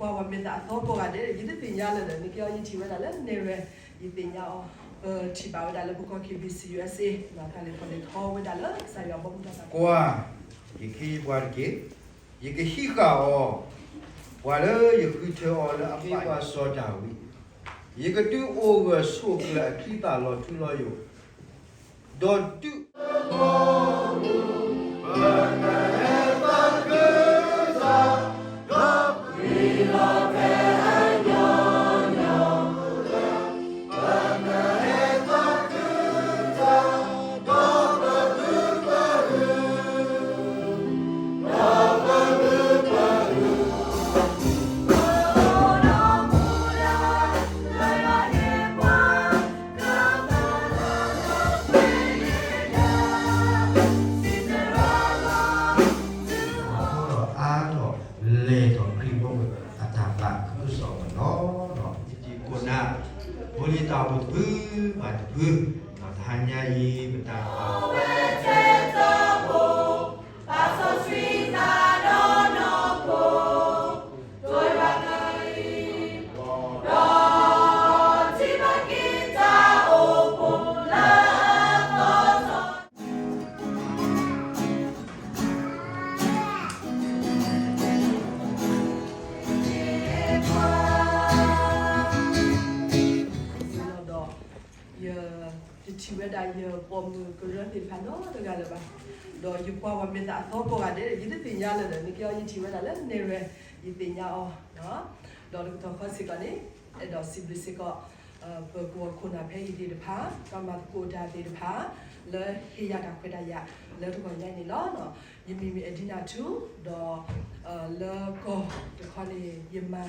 ကွၢ်ဝဲမ့ၢ်သးအသီကိးဂၤဒဲး ယတသ့ၣ်ညါလၢၤဒီး နကဲအီၤယထံၣ်ဝဲဒၣ်လၢနဲၣ်ရွဲၣ် ယသ့ၣ်ညါအီၤ ပထံၣ်ဘၣ်ဝဲဒၣ်လၢပကီၢ် K B C U S A တၢ်လဲၤထီၣ်လဲၤထီဝဲဒၣ်လၢကစၢ်ယွၤဘီမုၢ်တၢ်သးခုကစီၣ်တၢ်ဖံးတၢ်မၤ အဃိသတးဒီး ကွၢ် ယကဟံးဃာ်အီၤ ပှၤလၢယဃုထၢအီၤလၢအဘၣ်ယသးတၢ်ဝံၤ ယကဒုးအိၣ်ဂၢၢ်ဆိးကျၢၤ အချံသၣ်လီၤထူလီၤယိာ် ဒီးဒုး အါထီၣ်လဲၤထီၣ်ခရံာ်ဖိအတၢ်သးခုကစီၣ်အဂီၢ်လီၤ. တံၤခိၣ်နၢ် ဖိလံၤတၢ်အိၣ်ဖှိၣ်တဖုဘၣ်တဖု ဒီးတဟါညါအံၤ ပတၢ် ဒီး ယတထံၣ်ဝဲဒၣ်ယပိာ်မုၣ်ကရၢသ့ၣ်တဖၣ်နီတဂၤလၢၤဘၣ်. ဒီးယကွၢ်ဝဲမ့ၢ်သးအသီကိးဂၤဒဲး ယတသ့ၣ်ညါလၢၤဒီး နကဲအီၤယထံၣ်ဝဲဒၣ်လၢနဲၣ်ရွဲၣ် ယသ့ၣ်ညါအီၤ ဒီးတကတီၢ်ဃီစ့ၢ်ကီးန့ၣ် အဲၣ်ဒိးစံးဘျုးစ့ၢ်ကီး ပကီၢ်ခိၣ်နၢ်ဖဲအံၤသ့ၣ်တဖၣ် တၢ်မၤသကိးတၢ်သ့ၣ်တဖၣ် လၢဟ့ၣ်ယၤတၢ်ခွဲးတၢ်ယာ် လၢတဂီၤညါအံၤန့ၣ်လီၤ. ယမံၤမ့ၢ် Edina Two ဒီး လၢကီၢ်တခီန့ၣ် ယမၤ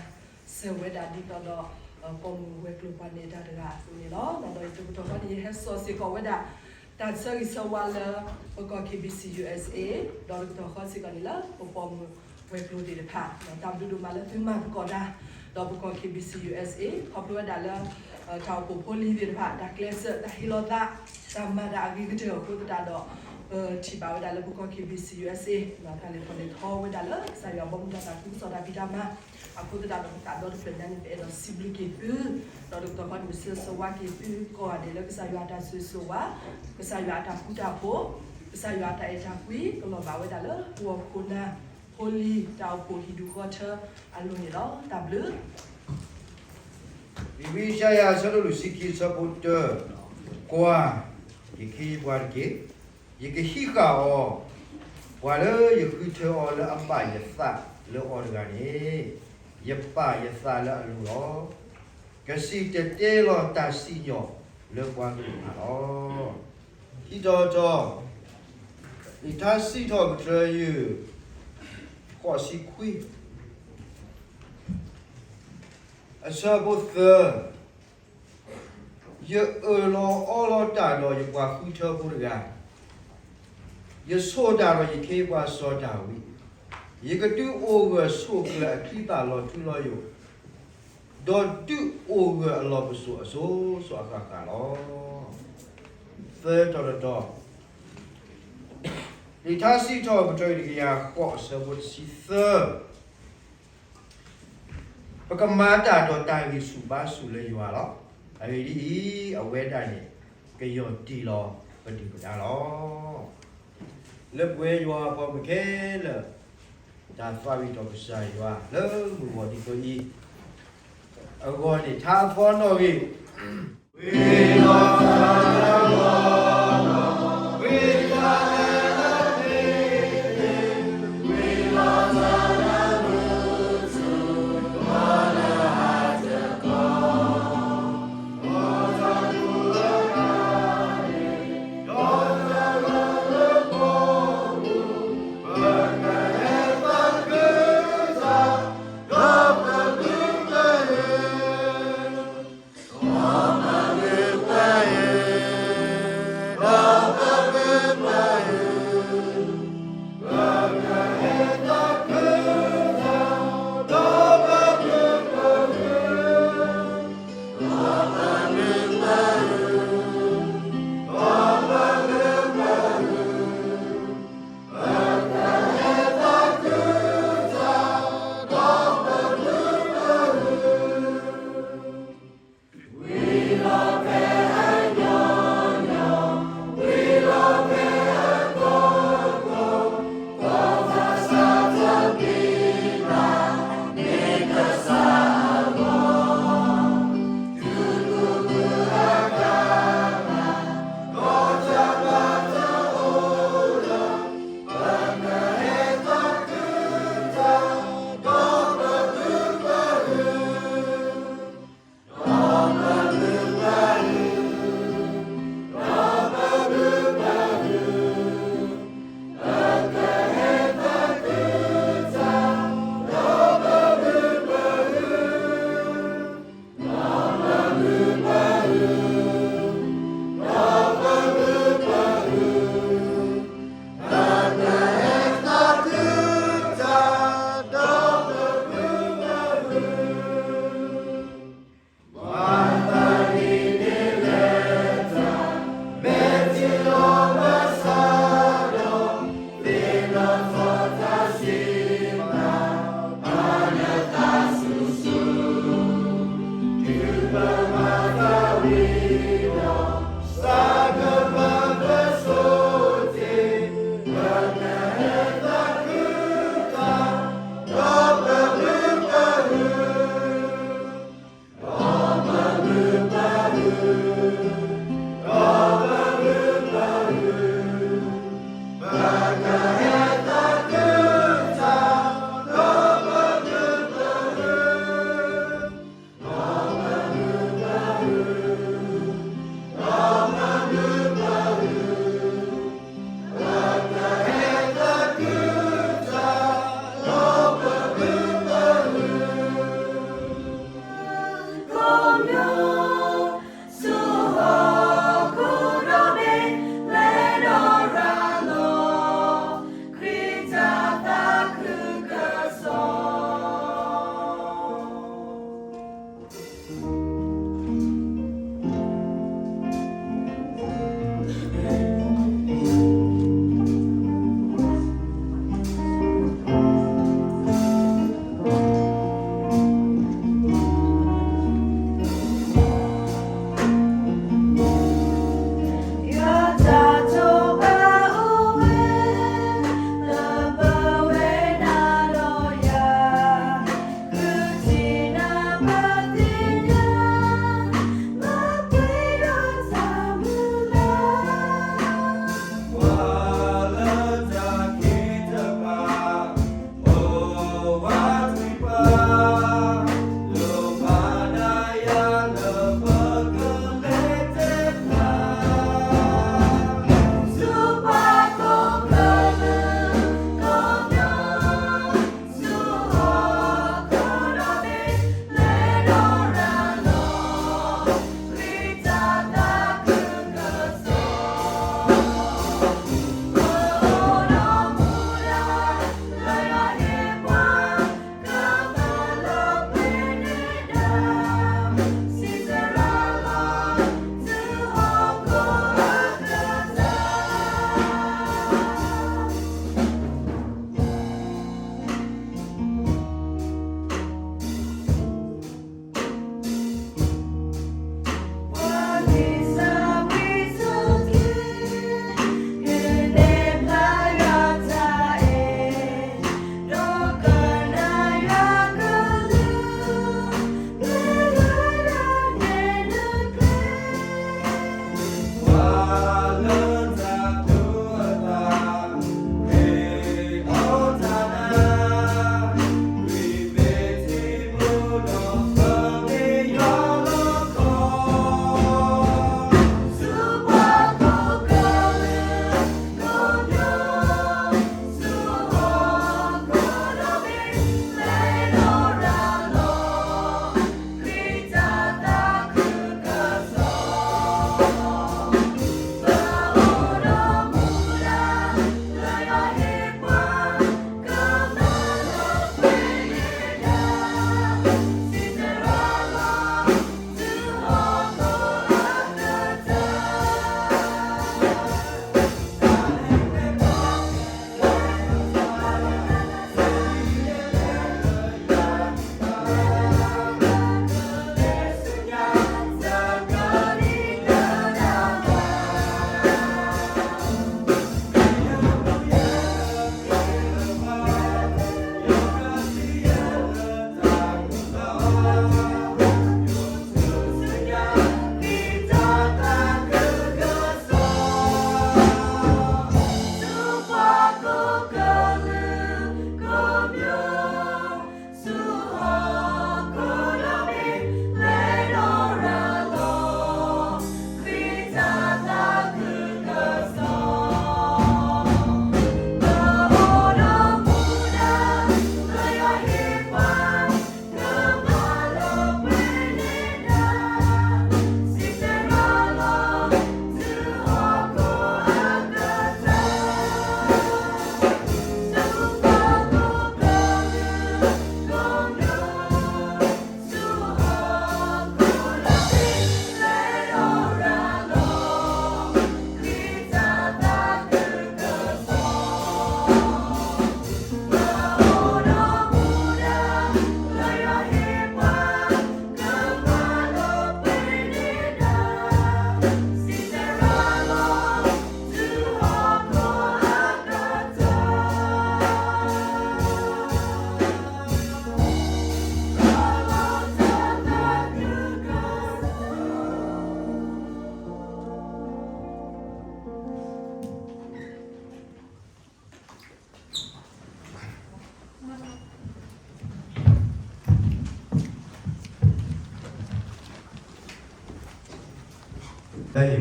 စၢၤဝဲဒၣ်ဒ်သိးဒီး ပိာ်မုၣ်ဝဲၤကျိၤပှၤနဲၣ်တၢ်တဂၤအသိးန့ၣ်လီၤ. ဒီးယတကတီၢ်ဃီန့ၣ် ယဟဲစိာ်စ့ၢ်ကီးဝဲဒၣ် တၢ်ဆၢဂ့ၤဆၢဝါလၢ ပကီၢ် K B C U S A ဒီးတကတီၢ်ဃီစ့ၢ်ကီးန့ၣ်လၢ ပပိာ်မုၣ်ဝဲၤကျိၤသ့ၣ်တဖၣ် တၢ်ဘျုးဒိၣ်မးလၢသုမၤသကိးတၢ် ဒီးပကီၢ် K B C U S A ခီဖျိဝဲဒၣ်လၢ တၢ်အိၣ်ဖှိၣ်ဖိလံၤသ့ၣ်တဖၣ် တၢ်ကျဲးစၢး တၢ်ဟ့ၣ်လီၤသး တၢ်မၤတၢ်အဂ့ၤကတၢၢ်အဃိသတးဒီး ပထံၣ်ဘၣ်ဝဲဒၣ်လၢပကီၢ် K B C U S A တၢ်လဲၤထီၣ်လဲၤထီဝဲဒၣ်လၢကစၢ်ယွၤဘီမုၢ်တၢ်သးခုကစီၣ်တၢ်ဖံးတၢ်မၤ အဃိသတးဒီးပသးဒီတဖျၢၣ်ညါန့ၣ် ပအဲၣ်ဒိးစံးဘျုးက့ၤသု ဒီးတကတီၢ်ဃီန့ၣ် ပဆၢဂ့ၤဆၢဝါက့ၤသုကိးဂၤဒဲးလၢကစၢ်ယွၤအတၢ်ဆိၣ်ဂ့ၤဆိၣ်ဝါ ကစၢ်ယွၤအတၢ်ဃူတၢ်ဖိး ကစၢ်ယွၤအတၢ်အဲၣ်တၢ်ကွံ ကလီၤဘၣ်ဝဲဒၣ်လၢပှၤခိၣ်နၢ် ဖိလံၤ တၢ်အိၣ်ဖှိၣ်ဟံၣ်ဒူၣ်ဃီထၢအလိၤန့ၣ်လီၤ. တၢ်ဘျုး လံာ်ဝံယၡါယၤ အဆၢဒိၣ်လွံၢ်ဆံခံ အဆၢဖိတၢ ကွၢ် ယကဟံးပှၤတက့ၢ်, ယကဟံးဃာ်အီၤ, ပှၤလၢယဃုထၢအီၤလၢအဘၣ်ယသးလၢအီၤတဂၤန့ၣ် ယပာ်ယသးလၢအလိၤလီၤ. ကစံၣ်တဲၤတဲလီၤတၢ်စံၣ်ညီၣ်လၢပှၤကလုာ်အဂီၢ်လီၤ. ခံတီၤတီၤ လံာ်ထါစံးထီၣ်ပတြၢၤယုၢ် ဃိးဆံခွံ အဆၢဖိသၢ, ယအၢၣ်လီၤအီလီၤတၢ်ဒီးယပှၤဃုထၢဖိတဂၤ, ယဆိၣ်တၢ်ဒီးယခ့ပှၤစီၤဒၤဝံး, ယကဒုးအိၣ်ဂၢၢ်ဆိးကျၢၤအချံသၣ်လီၤထူလီၤယိာ်, ဒီးဒုးအိၣ်ဂၢၢ်အလီၢ်ပစိာ်အစိၤစိၤအဃၣ်ဃၣ်လီၤ. သၢတီၤတတီၤ, လံာ်ထါစံးထီၣ်ပတြၢၤတကယၤဃိးအဆၢဖိတဆံသၢ ပကမၤတၢ်ဒီးတၢ်ဂံၢ်ဆူၣ်ဘါဆူၣ်လၢယွၤလီၤ. အဂ့ၢ်ဒ်အံၤ, အဝဲဒၣ်န့ၣ် ကယီၢ်တံၢ်လီၤပဒုၣ်ပဒါလီၤ. လၢပဝဲယွၤအပှၤမုၣ်ခဲလၢာ် တၢ်သးဝံၣ်ထီၣ်ကစၢ်ယွၤလၢမုၢ်ဂီၤဒ်သိးအံၤ အဂီၢ်န့ၣ် ထါသီနီၣ်ဂံၢ်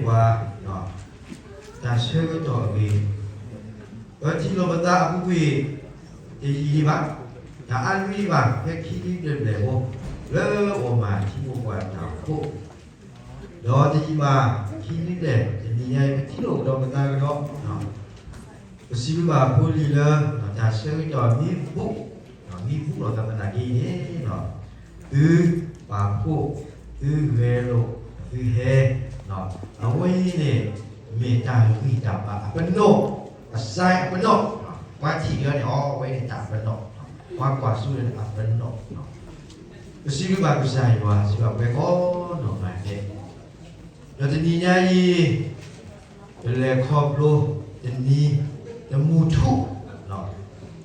ပှၤ တၢ်ဆၢကတီၢ်အဂ့ၢ်, ပထံၣ်လိာ်ပသးအပူၤကွံာ် တယံာ်ဒံးဘၣ်, တအါနွံဒံးဘၣ်, ဖဲခံနွံဘျဲၣ်ဘျဲၣ်ဖိ လၢအအိၣ်မးထံဖိကီၢ်ဖိအတၢ်အိၣ်ဖှိၣ်, ဒီးတယံာ်ဘၣ်ခံနွံဘျဲၣ် တနံၤညါအံၤ ပထံၣ်လိာ်ကဒီးပသးကဒီး ပစံးဘျုးဘၣ်ဖိလံၤလၢ တၢ်ဆၢကတီၢ်မ့ၢ်ဘူး, မ့ၢ်ဘူးလိာ်သးသနာ်က့န့ၣ်, သုပာ်ဖှိၣ်, သုဂဲၤလိာ်, သုဟဲ, အဝဲအံၤန့ၣ် မ့ၢ်တၢ်ဂံၢ်တၢ်ဘါအပနီၣ်, အစဲအပနီၣ်, ပှၤထံၣ်လၢန့ၣ် အဝဲန့ၣ်တၢ်ပနီၣ်, ပှၤကွၢ်စိန့ၣ်အပနီၣ်, ပစံးဘျုးဘၣ်ကစၢ်ယွၤ စံးဘၣ်ပှၤကိးနီၢ်ဂၤဒဲး, ဒီးတနံၤညါအံၤ ပလဲၤခီဖျိတနံၤတမူထူၣ်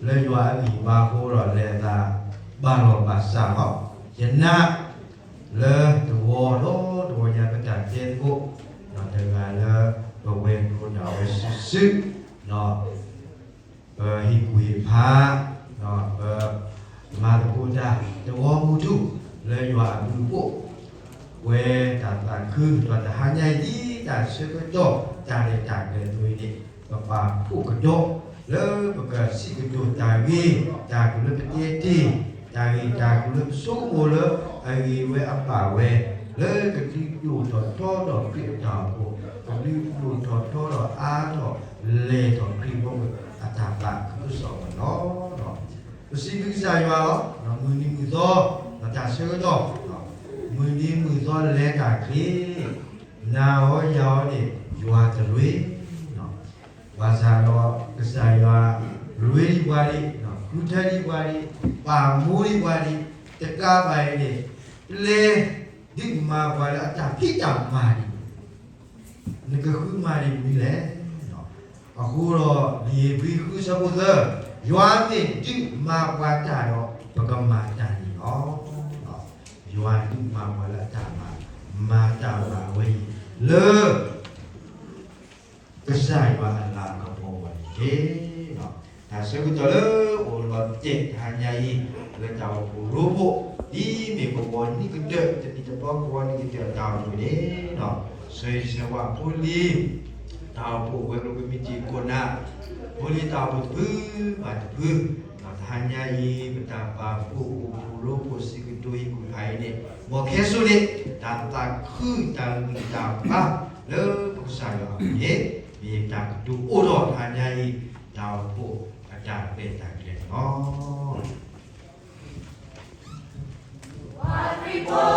လၢယွၤအဂံၢ်ဘါအဃိဒီး လဲၤအသးဘၣ်လီၤဘၣ်စးလီၤ. ယနာ်လၢတဝီဒီးတဝီညါ ပတၢ်တဲသကိး တဂၤလၢပဝဲၤကျိၤတၢ်ဝဲစုာ်စုာ် ပဟ့ၣ်ကူၣ်ဟ့ၣ်ဖး, ပမၤသကိးတၢ် တဝီမူထူၣ် လၢယွၤအဘျုးအဖှိၣ်, ပဝဲတၢ်သးခု ဒီးတဟါညါအံၤ ဒ်တၢ်ဆၢကတီၢ် တၢ်ရဲၣ်တၢ်ကျဲၤအသိးအံၤန့ၣ် ပပာ်ဖှိၣ်ကဒီး လၢပကစံးကတိၤတၢ်ဂ့ၤတၢ်ကျိၤလၢပတဲတ့ၢ်, တၢ်ဂ့ၤတၢ်ကျိၤလၢပဆိကမိၣ်လၢအဂ့ၤဝဲအဘၣ်ဝဲ, လၢကဒုးကျိၣ်ထီၣ်ထီထီၣ်ခရံာ်အတၢ်အိၣ်ဖှိၣ်, ကဒုးကျိၣ်ထီၣ်ထီထီၣ်အါထီၣ်လဲၢ်ထီၣ်ခရံာ်ဖိအတၢ်သးခုကစီၣ်အဂီၢ်လီၤ. ပစံးဘျုးကစၢ်ယွၤလီၤ. မုၢ်နံၤမုၢ်သီ တၢ်ဆၢကတီၢ်, မုၢ်နံၤမုၢ်သီလဲၤတၢ်ချ့, နၤအီၤယၤအီၤန့ၣ် ယွၤတလွဲ, ဘၣ်ဆၣ်ဒီးကစၢ်ယွၤ လွဲဒံးပှၤဒံး, ဃုထၢဒံးပှၤဒံး, ပာ်မူဒံးပှၤဒံး, တကးဘၣ်အံၤန့ၣ် ပျဲဒုးမၤပှၤလၢအတၢ်ဖံးတၢ်မၤဒံး နကဃုမၤန့ၣ်မနုၤလဲၣ်. အဃိဒီး လံာ်ဧ့ၤဘြံၤဃုဆၢဖိသၢ, ယွၤမ့ၢ်ဒုးမၤပှၤတၢ်ဒီး ပကမၤတၢ်န့ၣ်လီၤ. ယွၤဒုးမၤပှၤလၢအတၢ်မၤ, မၤတၢ်မၤဝဲအံၤ လၢ ကစၢ်ယွၤအလၤကပီၤအဂီၢ်န့ၣ်တက့ၢ်. တၢ်ဆၢကတီၢ်လၢအိၣ်လီၤတဲာ်တဟါညါအံၤ လၢတၢ်အိၣ်ဖှိၣ်ရိဖှိၣ် ဒ်မ့ၢ်ကဝီၤနံၣ်ကတၢၢ် တနံၣ်တဘျီကဝီၤနံၣ်ကတၢၢ်အတၢ်အိၣ်ဖှိၣ်န့ၣ်, ဆၢဂ့ၤဆၢဝါဖိလံၤ တၢ်အိၣ်ဖှိၣ်ဝဲၤကျိၤကမံးတံာ်ခိၣ်နၢ် ဖိလံၤတၢ်အိၣ်ဖှိၣ်တဖုဘၣ်တဖု, တဟါညါအံၤ ပတၢ်ပာ်ဖှိၣ်အိၣ်ဖှိၣ်ရိဖှိၣ်စံးကတိၤဟ့ၣ်ကူၣ်ဖးအံၤန့ၣ် မ်ခဲစိန့ၣ် တၢ်သးခုတၢ်ဂံၢ်တၢ်ဘါလၢပကစၢ်ယွၤအပူၤန့ၣ် မ့ၢ်တၢ်ကတိၤအိၣ်ဒီးတဟါညါအံၤ တၢ်အိၣ်ဖှိၣ်အတၢ်ရဲၣ်တၢ်ကျဲၤန့ၣ်လီၤ.